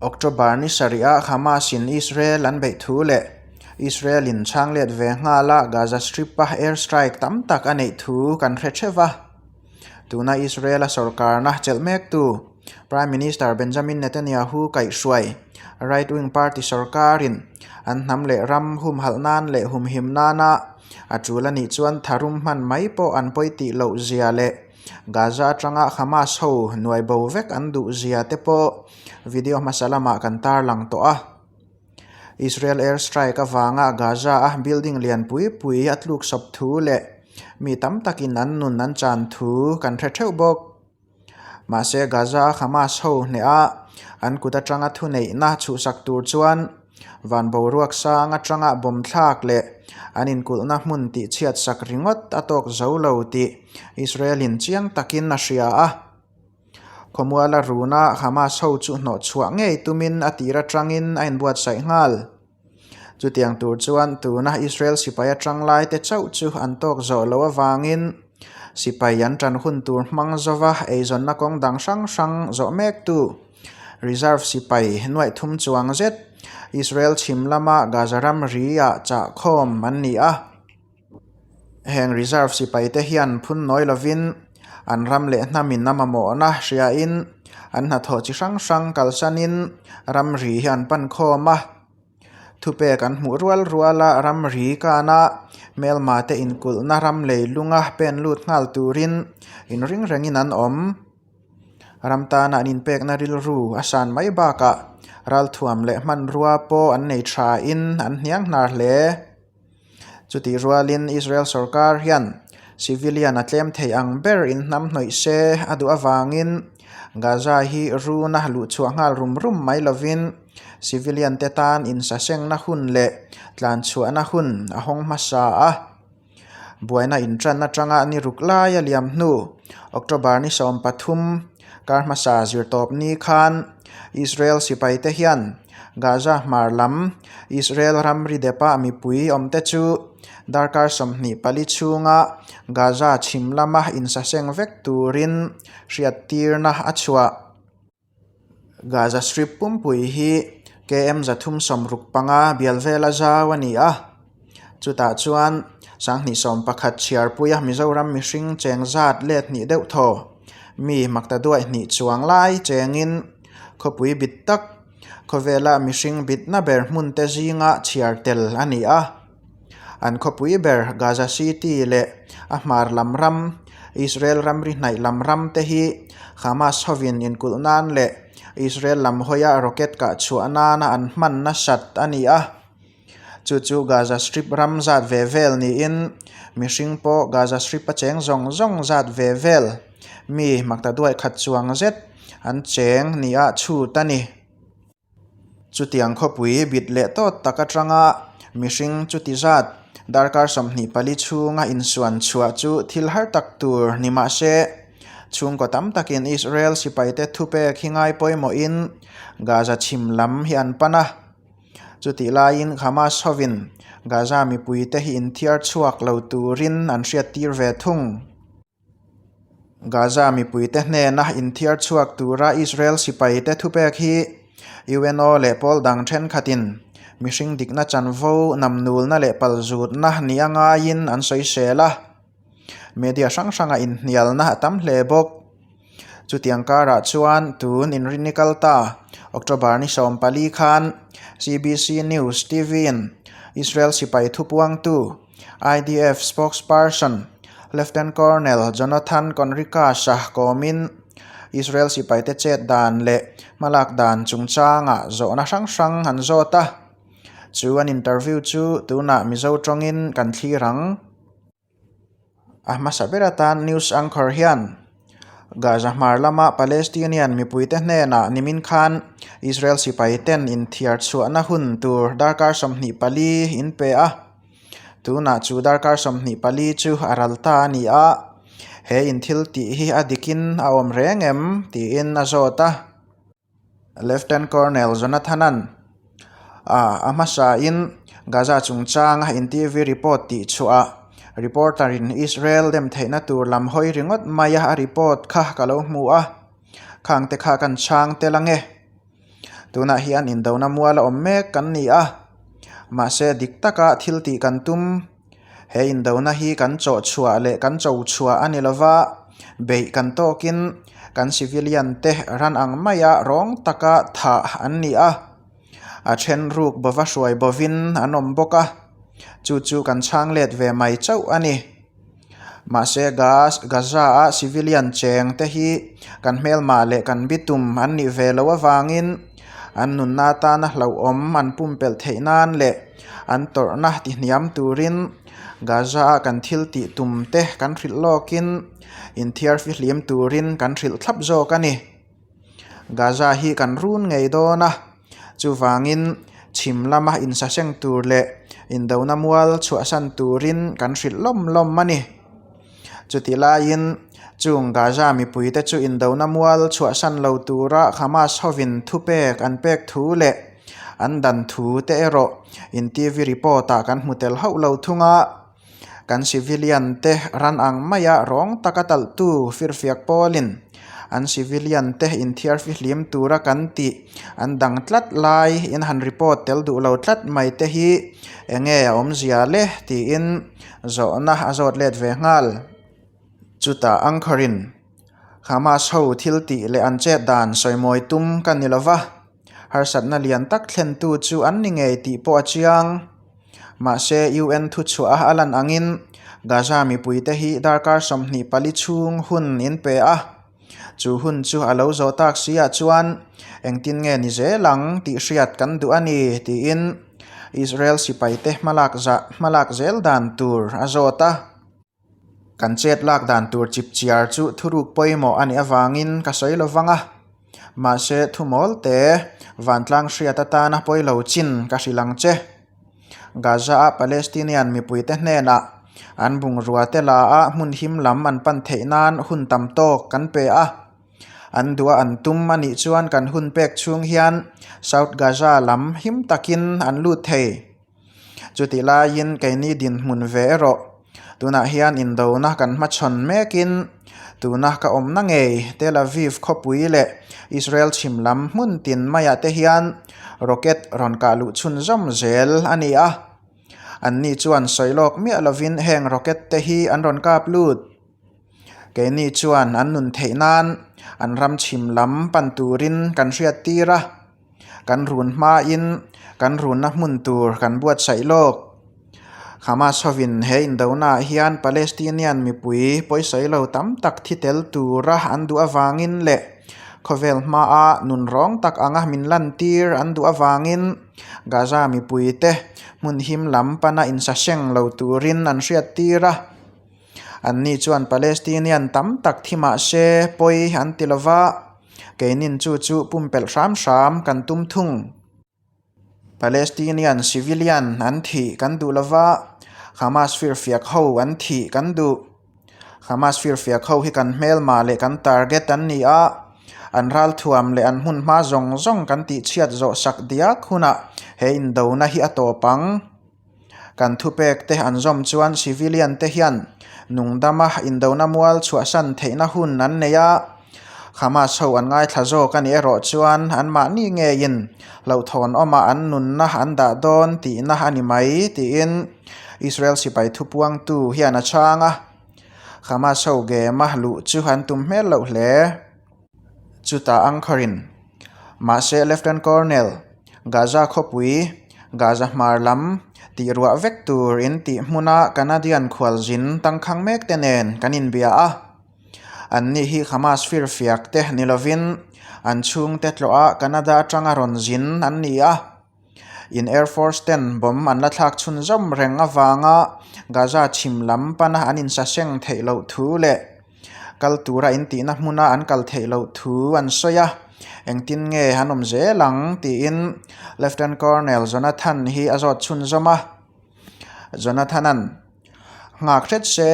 October ni sarihah Hamas-in Israel an beih thu leh Israel-in chhang let ve nghala Gaza Strip-a air strike tam tak a neih thu kan hre theuh a. Tuna Israel-a sorkarna chelh mektu Prime Minister Benjamin Netanyahu kaihhruai right-wing party sorkarin an hnam leh ram humhalh nan leh humhim nana a tul a nih chuan tharum hman mai pawh an pawi tih loh zia leh Gaza atanga Hamas ho nuai bo vek an duh zia te pawh video hmasa lamah kan tarlang tawh a. Israel air strike avanga Gaza a building lian pui pui a tluk sawp thu leh mi tam takin an nun an chan thu kan hre theuh bawk. Mahse Gaza a Hamas ho hneh a an kut atanga thuneihna chhuhsak tur chuan van boruak sang atanga bawm thlak leh an inkulhna hmun tihchhiat sak ringawt a tawk zo lo tih Israel in chiang takin a hria a. Khawmuala runa Hamas ho chu hnawh chhuah ngei tumin a tir atangin a inbuatsaih nghal. Chutiang tur chuan tuna Israel sipai atang lai te chauh chu an tawk zawh loh avangin sipai an tan hun tur hmang zova eizawnna kawng dang hrang hrang zawh mektu reserve sipai nuaih thum chuang zet Israel chhim lama Gaza ramri ah chah khawm an ni a. Heng reserve sipai te hian phun nawi lovin an ram leh hnamin a mamawhna hriain an hnathawh chi hrang hrang kalsanin ramri hi an pan khawm a. Thupek an hmuh rual rual a ramri kana hmelma te inkulhna ram leilunga pen lut nghal turin inring rengin an awm. Ram tana an inpekna rilru a san mai bakah ralthuam leh hmanrua pawh an nei thain an hniang hnar hle. Chutih rualin Israel sorkar hian civilian a tlem thei ang ber in hnam hnawih se a duh avangin Gaza hi runa luh chhuah nghal rum rum mai lovin civilian te tan insasengna hun leh tlanchhuahna hun a hawng hmasa a. Buaina intan atanga ni ruk lai a liam hnu October ni 13 kar hmasa zirtawp ni khan Israel sipaite hian Gaza hmar lam Israel ramri depa mipui awmte chu darkar 24 chhunga Gaza chhim lama insaseng vek turin hriattirna a chhuah. Gaza Strip pumpui hi KM 365 bial vela zau a ni a, chutah chuan 2011 chhiarpuia Mizoram mihring cheng zat let hnih deuh thaw mi makta duai hnih chuang lai chengin khawpui bit tak Khawvela mihring bitna ber hmun te zinga chhiar tel a ni a. An khawpui ber Gaza City leh a hmar lam ram, Israel ramri hnaih lam ram te hi Hamas hovin inkulh nan leh Israel lam hawia rocket kah chhuah nana an hman nasat a ni a. Chu chu Gaza Strip ram zat ve vel niin mihring pawh Gaza Strip a cheng zawng zawng zat ve vel mi makta duai khat chuang zet an cheng nia chhut a ni. Chutiang khawpui bit leh tawt tak atanga mihring chuti zat darkar 24 chhunga insuan chhuah chu thil har tak tur ni mah se chhungkaw tam takin Israel sipaite thupek hi ngai pawimawhin Gaza chhim lam hi an pan a. Chutih laiin Hamas hovin Gaza mipuite hi inthiar chhuak lo turin an hriattir ve thung. Gaza mipuite hnena inthiar chhuak tura Israel sipaite thupek hi UNO leh pawl dang thenkhatin mihring dikna chanvo namnulna leh palzutna ni a ngaiin an sawisel a. Media hrang hranga inhnialna a tam hle bawk. Chutiang karah chuan tun inrinni kal ta October ni 14 khan CBC News TV-in Israel sipai thupuangtu IDF spokesperson Lieutenant Colonel Jonathan Conricus-a kawmin Israel sipaite chet dan leh hmalak dan chungchanga zawhna hrang hrang an zawt a. Chu an interview chu tunah Mizo tawngin kan thlir ang. A hmasa ber atan news anchor hian Gaza hmar lama Palestinian mipuite hnenah nimin khan Israel sipai ten inthiar chhuahna hun tur darkar 24 in pe a. Tunah chu darkar 24 chu a ral ta a ni a, he inthil tih hi a dikin a awm reng em tiin a zawt a. Lieutenant Colonel Jonathan-a'n a hmasain Gaza chungchanga in TV report tih chhuah reporter-in Israel dem theihna tur lam hawi ringawt maia a report kha ka lo hmu a, khangte kha kan chhang tel ange. Tunah hian indona mual a awm mek kan ni a, mahse dik taka thil tih kan tum. He indona hi kan chawh chhuah leh kan cho chhuah a ni lova, beih kan tawkin kan civilian te ran ang maia rawng taka thah an ni a, a then ruk bova hruai bovin an awm bawk a, chu chu kan chhang let ve mai chauh a ni. Mahse Gaza-a civilian cheng te hi kan hmelma leh kan bitum an nih ve loh avangin an nunna atana hlauhawm an pumpelh theih nan leh an tawrhna tihniam turin Gaza-a kan thil tih tum te kan hrilh lawkin inthiar fihlim turin kan hrilh thlap zawk a ni. Gaza hi kan run ngei dawn a, chuvangin chhim lama insaseng tur leh indona mual chhuahsan turin kan hrilh lawm lawm a ni. Chutih laiin chung Gaza mipuite chu indona mual chhuahsan lo tura Hamas hovin thupek an pek thu leh an dan thu te erawh in TV report ah kan hmu tel hauh lo thung a. Kan civilian te ran ang maia rawng taka talhtu firfiak pawlin an civilian te inthiar fihlim tura kan tih an dang tlat lai in han report tel duh lo tlat mai te hi enge a awmzia le tiin zawhna a zawt let ve nghal. Chutah anchor-in Hamas ho thil tih leh an chet dan sawimawi tum ka ni lova. Harsatna lian tak thlentu chu an ni ngei tih pawh a chiang. Mahse, UN thuchhuah a lan angin Gaza mipuite hi darkar 24 chhung hun in pe a. Chu hun chu a lo zawh tak si ah chuan engtin nge ni zel ang tih hriat kan duh a ni tiin Israel sipaite hmalak zah hmalak zel dan tur a zawt a. Kan chet lak dan tur chip chiar chu thuruk pawimawh a nih avangin ka sawi lo vang a, mahse thumawl te vantlang hriat atana pawilo chin ka hrilh ang che. Gaza-a Palestinian mipuite hnenah an bungrua te la a hmun him lam an pan theih nan hun tam tawk kan pe a, an duh a an tum a nih chuan kan hun pek chhung hian South Gaza lam him takin an lut thei. Chutih laiin keini dinhmun ve erawh tunah hian indona kan hmachhawn mekin tuna ka awmna ngei Tel Aviv khawpui leh Israel chhim lam hmun tin maiah te hian rocket rawn kah luh chhunzawm zel a ni a. Anni chuan sawi lawk miah lovin heng rocket te hi an rawn kap lut. Keini chuan an nun theih nan an ram chhim lam pan turin kan hriat tir a. Kan run hmain kan runna hmun tur kan buatsaih lawk. Hamas hovin he indonaah hian Palestinian mipui pawisawi lo tam tak thi tel tura an duh avangin leh khawvel hmaa nun rawng tak anga min lantir an duh avangin Gaza mipuite hmun him lam pana insaseng lo turin an hriattir a. Anni chuan Palestinian tam tak thi mah se pawi an ti lova, keinin chu chu pumpelh hram hram kan tum thung. Palestinian civilian an thih kan duh lova, Hamas firfiak ho an thih kan duh. Hamas firfiak ho hi kan hmelma leh kan target an ni a, an ralthuam leh an hmunhma zawng zawng kan tihchhiat zawh sak diak hunah he indona hi a tawp ang. Kan thupek te an zawm chuan civilian te hian nungdama indona mual chhuahsan theihna hun an nei a, Hamas ho an ngaithla zawk a nih erawh chuan anmahni ngeiin hlauhthawn awmah an nunna an dah dawn tihna a ni mai tiin Israel sipai thupuangtu hian a chhang a, Hamas ho game-a luh chu an tum hmel loh hle. Chutah anchor-in, Mahse Lieutenant Colonel, Gaza khawpui, Gaza hmar lam tih ruah vek tur in tih hmuna Canadian khualzin tangkhang mek te nen kan inbia a. Anni hi Hamas firfiak te ni lovin an chhungte tlawha Canada atanga rawn zin an ni a. In Air Force ten bomb an la thlak chhunzawm reng avanga Gaza chhim lam pana an insaseng theih loh thu leh kal tura intihna hmuna an kal theih loh thu an sawi a, engtin nge an awm zel ang tiin Lieutenant Colonel Jonathan hi a zawt chhunzawm a. Jonathan-a'n, Nghak hret se,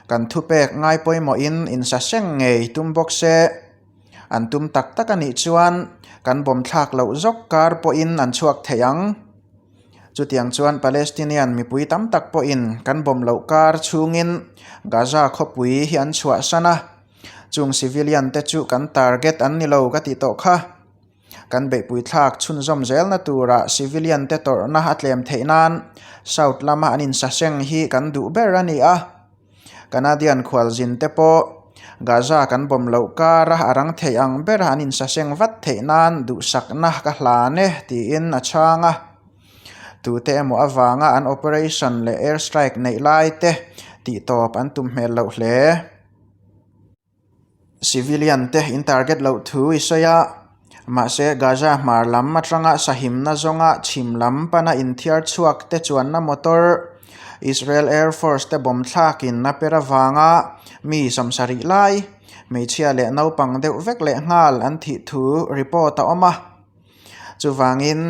kan thupek ngai pawimawhin insaseng ngei tum bawk se, An tum tak tak a nih chuan kan bawm thlak loh zawk kar pawhin an chhuak thei ang. Chutiang chuan Palestinian mipui tam tak pawhin kan bawm loh kar chhungin Gaza khawpui hi an chhuahsan a, chung civilian te chu kan target an ni lo ka tih tawh kha. Kan beihpui thlak chhunzawm zelna turah civilian te tawrhna a tlem theih nan South lama an insaseng hi kan duh ber a ni a. Canadian khualzin te pawh Gaza kan bawm loh kara a rang theih ang bera an insaseng vat theih nan duhsakna ka hlan e tiin a chhang a. Tute emaw avanga an operation leh air strike neih lai te tihtawp an tum hmel loh hle. Civilian te in target loh thu i sawi a, mahse Gaza hmar lam atanga sahimna zawnga chhim lam pana inthiar chhuak te chuanna motor Israel Air Force te bomb thlakin a per avanga mi 70 lai hmeichhia leh naupang deuh vek leh nghal an thih thu report a awm a. Chuvangin,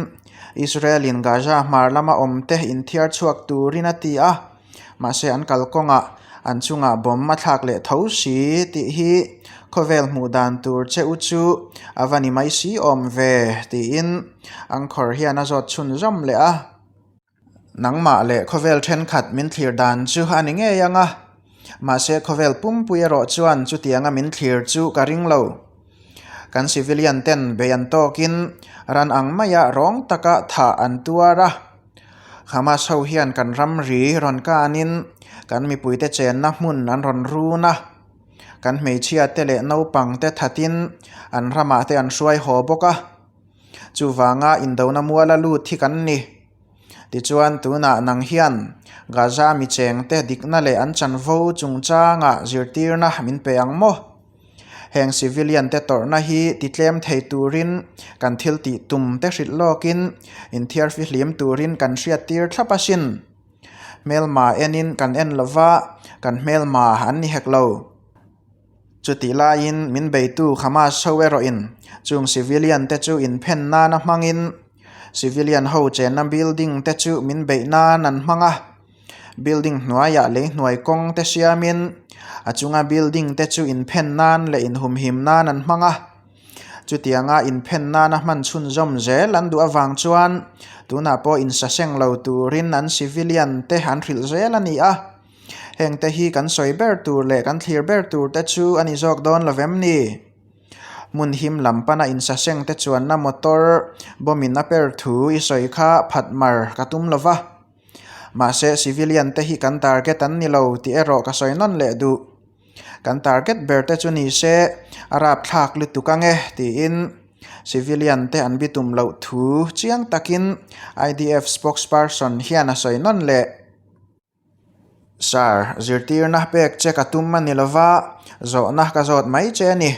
Israel-in Gaza hmar lama awmte inthiar chhuak turin a ti a, mahse an kalkawngah an chungah bomb a thlak leh tho si tih hi khawvel hmuh dan tur che u chu a va ni mai si awm ve tiin Angkhawr hian a zawt chhunzawm leh a. Nangmah leh khawvel thenkhat min thlir dan chu a ni ngei ang a, mahse khawvel pumpui erawh chuan chutianga min thlir chu ka ring lo. Kan civilian ten bei an tawkin ran ang maia rawng taka thah an tuar a. Hamas ho hian kan ramri rawn kanin kan mipuite chenna hmun an rawn run a, kan hmeichhia te leh naupang te thatin an ramah te an hruai haw bawk a. Chuvanga indona muala lut hi kan ni. Tichuan, tunah nang hian Gaza mi chengte dikna leh an chanvo chungchangah zirtirna min pe ang maw? Heng civilian te tawrhna hi titlem thei turin kan thil tih tum te hrilh lawkin inthiar fihlim turin kan hriattir thlap asin. Hmelma enin kan en lova, kan hmelma an ni hek lo. Chutih laiin min beitu Hamas ho erawhin chung civilian te chu inphen nana hmangin civilian ho chenna building te chu min beih nan an hmang a, building hnuaiah lei hnuai kawng te siamin a chunga building te chu inphen nan leh inhumhim nan an hmang a. Chutianga inphen nana hman chhunzawm zel an duh avang chuan tunah pawh insaseng lo turin an civilian te an hrilh zel a ni a. Hengte hi kan sawi ber tur leh kan thlir ber tur te chu a ni zawk dawn lo vem ni? Hmun him lam pana insaseng te chuanna motor bomb in a per thu i sawi kha phat mar ka tum lo va. Mahse civilian te hi kan target an ni lo tih erawh ka sawi nawn leh duh. Kan target ber te chu ni se a rapthlak lutuk ange tiin civilian te an bitum loh thu chiang takin IDF spokesperson hian a sawi nawn leh. Sir, zirtirna pek che ka tum a ni lova, zawhna ka zawt mai che a ni.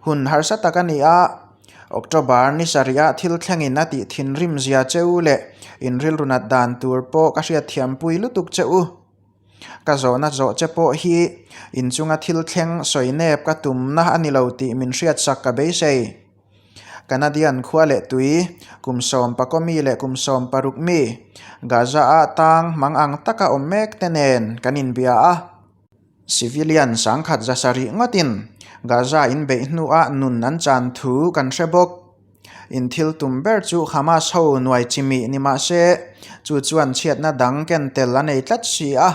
Hun harsa tak a ni a, October ni sarihah thil thlengin a tih thinrim zia che u leh in rilru nat dan tur pawh ka hriatthiampui lutuk che u. Ka zawhna zawh che pawh hi inchunga thil thleng sawi nep ka tumna a ni lo tih min hriatsak ka beisei. Canadian khua leh tui, kum 10 mi leh kum 16 mi, Gaza-a tang mang ang taka awm mek te nen kan inbia a. Civilian 1700 ngawtin Gaza inbeih hnuah nun an chan thu kan hre bawk. In thil tum ber chu Hamas ho nuai chimih ni mah se, chu chuan chhiatna dang ken tel a nei tlat si a.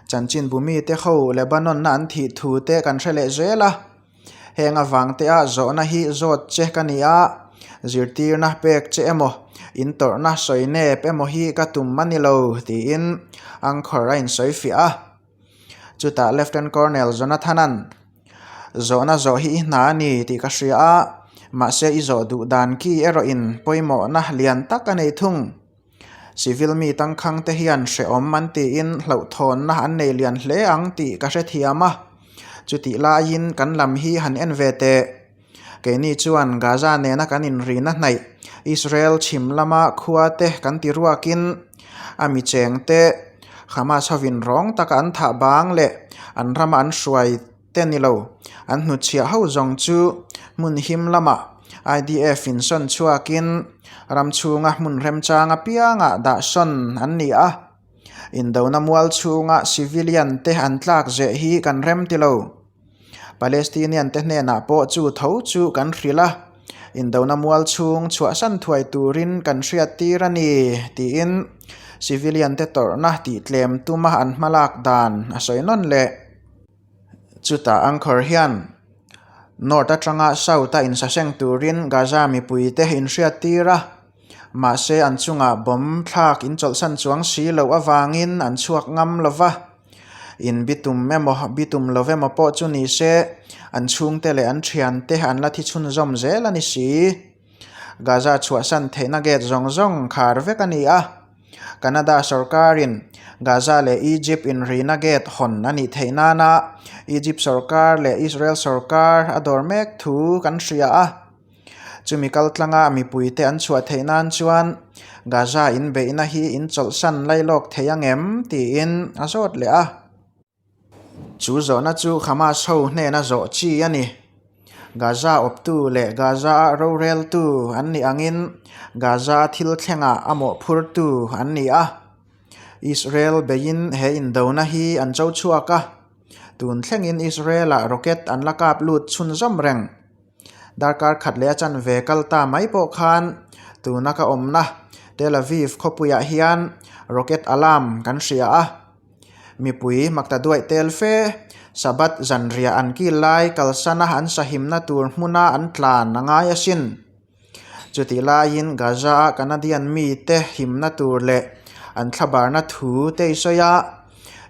Chanchinbu mite ho Lebanon-a an thih thu te kan hre leh zel a. Heng avangte-a zawhna hi zawt che ka ni a, zirtirna pek che emaw, in tawrhna sawi nep emaw hi ka tum a ni lo, tiin Angkhawr a insawi fiah a. Chutah Lieutenant Colonel Jonathan-a'n, Zawhna zawh hi i hna a ni tih ka hria a, mahse i zawh duh dan ki erawhin pawimawhna lian tak a nei thung. Civil mi tangkhang te hian hrehawm an tiin hlauhthawnna an nei lian hle ang tih ka hrethiam a, chutih laiin kan lam hi han en ve teh. Keini chuan Gaza nena kan inrina hnaih Israel chhim lama khua te kan ti ruakin a mi cheng te Hamas hovin rawng taka an thah bang leh an rama an hruai te ni lo. An hnutchhiah ho zawng chu hmun him lamah IDF in sawn chhuakin ram chhunga hmun remchang apiangah dah sawn an ni a. Indona mual chhunga civilian te an tlak zeh hi kan rem ti lo. Palestinian te hnenah pawh chu tho chu kan hrilh a, indona mual chhung chhuahsan thuai turin kan hriattir a ni, tiin civilian te tawrhna tihtlem tuma an hmalak dan a sawi nawn leh. Chutah Anchor hian, North atanga South a insaseng turin Gaza mipuite inhriattir a, mahse an chungah bomb thlak inchawlhsan chuang si loh avangin an chhuak ngam lo va. In bitum emaw bitum lo emaw pawh chu ni se, an chhungte leh an thiante an la thi chhunzawm zel a ni si. Gaza chhuahsan theihna gate zawng zawng khar vek a ni a. Canada sorkarin Gaza leh Egypt inrina gate hawn a nih theih nana Egypt sorkar leh Israel sorkar a dawr mek thu kan hria a. Chumi kaltlanga mipuite an chhuah theih nan chuan Gaza inbeihna hi inchawlhsan lailawk thei angem tiin a zawt leh a. Chu zawhna chu Hamas ho hnena zawh chi a ni. Gaza awptu leh Gaza-a roreltu an nih angin Gaza thil thlengah a mawhphurtu an ni a. Israel beiin he indona hi an cho chhuak a, tun thlengin Israel-ah rocket an la kap lut chhunzawm reng. Darkar khat leh a chanve kal ta mai pawh khan tuna ka awmna Tel Aviv khawpuiah hian rocket alarm kan hria a. Mipui makta duaih tel fe, Sabbath zanriah an kil lai kalsana an sahimna tur hmuna an tlan a ngai asin. Chutih laiin Gaza-a Canadian mite himna tur leh an thlabarna thu te i sawi a,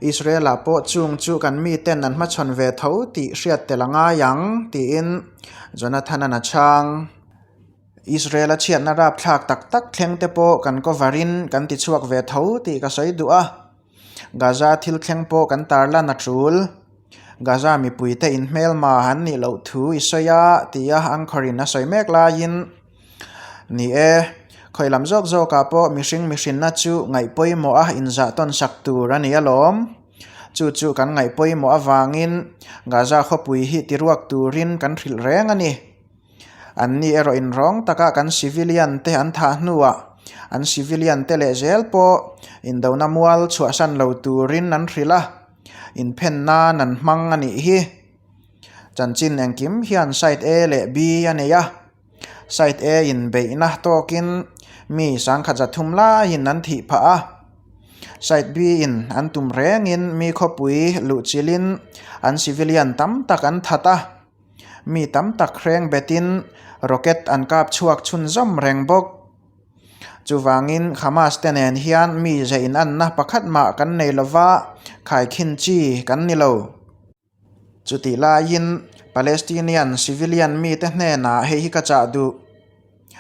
Israel-ah pawh chung chu kan miten an hmachhawn ve tho tih hriat tel a ngai ang, tiin Jonathan-a'n a chhang. Israel-a chhiatna rapthlak tak tak thleng te pawh kan cover-in kan ti chhuak ve tho tih ka sawi duh a. Gaza thil thleng pawh kan tarlan a tul. Gaza mipuite inhmelma an nih loh thu i sawi a tia anchor-in a sawi mek laiin, Ni e, khawi lam zawk zawkah pawh mihring mihrinna chu ngaih pawimawh a inzah tawn sak tur a ni alawm. Chu chu kan ngaih pawimawh avangin Gaza khawpui hi tiruak turin kan hrilh reng a ni. Anni erawh inrawng taka kan civilian te an thah hnuah an civilian te leh zel pawh indona mual chhuahsan lo turin an hrilh a, inphen nan an hmang a nih hi. Chanchin engkim hian side A leh B a nei a, side A in beihna tawkin mi sangkhat zathum laiin an thih phah a, side B in an tum rengin mi khawpui luhchilhin an civilian tam tak an that a. Mi tam tak hreng betin rocket an kap chhuak chhunzawm reng bawk. Chuvangin Hamas te nen hian mi ze inanna pakhat mah kan nei lova, khaikhin chi kan ni lo. Chutih laiin Palestinian civilian mite hnenah hei hi ka chah duh.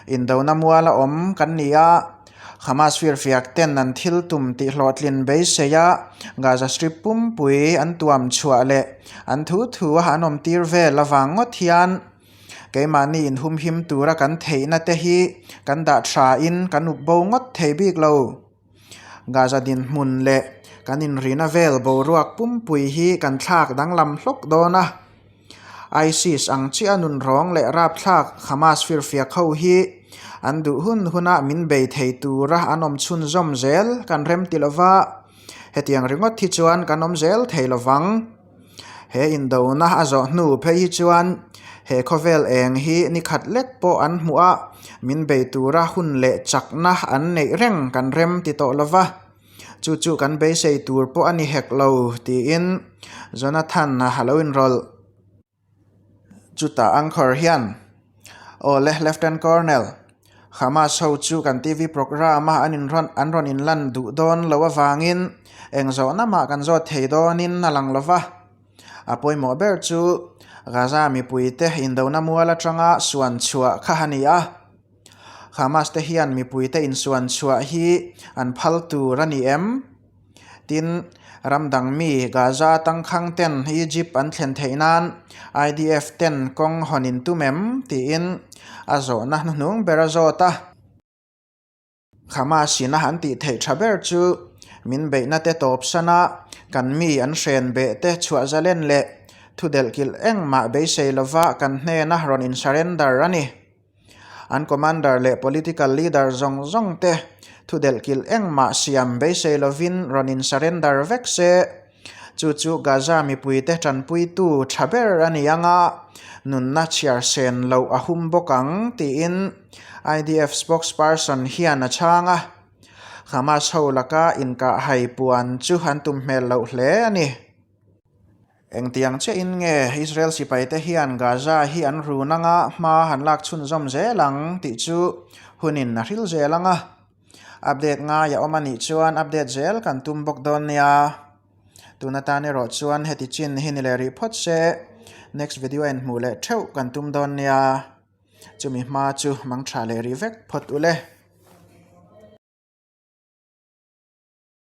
Indona muala awm kan ni a, Hamas firfiak ten an thil tum tih hlawhtlin beisei a, Gaza Strip pumpui an tuam chhuah leh an thu thu a an awm tir vel avang ngawt hian keimahni inhumhim tura kan theihna te hi kan dah tha in kan up bo ngawt thei bik lo. Gaza dinhmun leh kan inrina vel boruak pumpui hi kan thlak danglam hlawk dawn a. ISIS ang chiah a nunrawng leh rapthlak Hamas firfiak ho hi an duh hun huna min bei thei tura an awm chhunzawm zel kan rem ti lova, hetiang ringawt hi chuan kan awm zel thei lovang. He indona a zawh hnu phei hi chuan he khawvel eng hi ni khat lek pawh an hmuh a, min bei tura hun leh chakna an neih reng kan rem ti tawh lova. Chu chu kan beisei tur pawh a ni hek lo tiin Jonathan a lo inrawlh. Chutah anchor hian, Aw le Lieutenant Colonel, Hamas ho chu kan TV programme a an inrawn an rawn inlan duh dawn loh avangin eng zawhna mah kan zawt thei dawnin a lang lo va. A pawimawh ber chu Gaza mipuite indona mual atanga suan chhuah kha a ni a. Hamas te hian mipuite insuan chhuah hi an phal tur a ni em? Tin, ram dang mi Gaza tangkhang ten Egypt an thlen theih nan IDF ten kawng hawn in tum em? tiin a zawhna hnuhnung ber a zawt a. Hamas ina an tih theih tha ber chu min beihna te tawp sana kan mi an hren beh te chhuah zalen leh thudelh kilh engmah beisei lova kan hnena rawn in surrender a ni. An commander leh political leader zawng zawng te thudelh kilh engmah siam beisei lovin rawn in surrender vek se. Chu chu Gaza mipuite tanpuitu tha ber a ni ang a, nunna chhiar sen loh a hum bawk ang, tiin IDF spokesperson hian a chhang a. Hamas ho laka inkahhai puan chu an tum hmel loh hle a ni. Engtiang chiahin nge Israel sipaite hian Gaza hi an run anga hma han lak chhunzawm zel ang tih chu hunin a hril zel ang a. Update ngai a awm a nih chuan update zel kan tum bawk dawn nia. Tun atan erawh chuan heti chin hi ni leh rih phawt se, next video a inhmuh leh theuh kan tum dawn nia. Chumi hma chu mang tha leh rih vek phawt ule.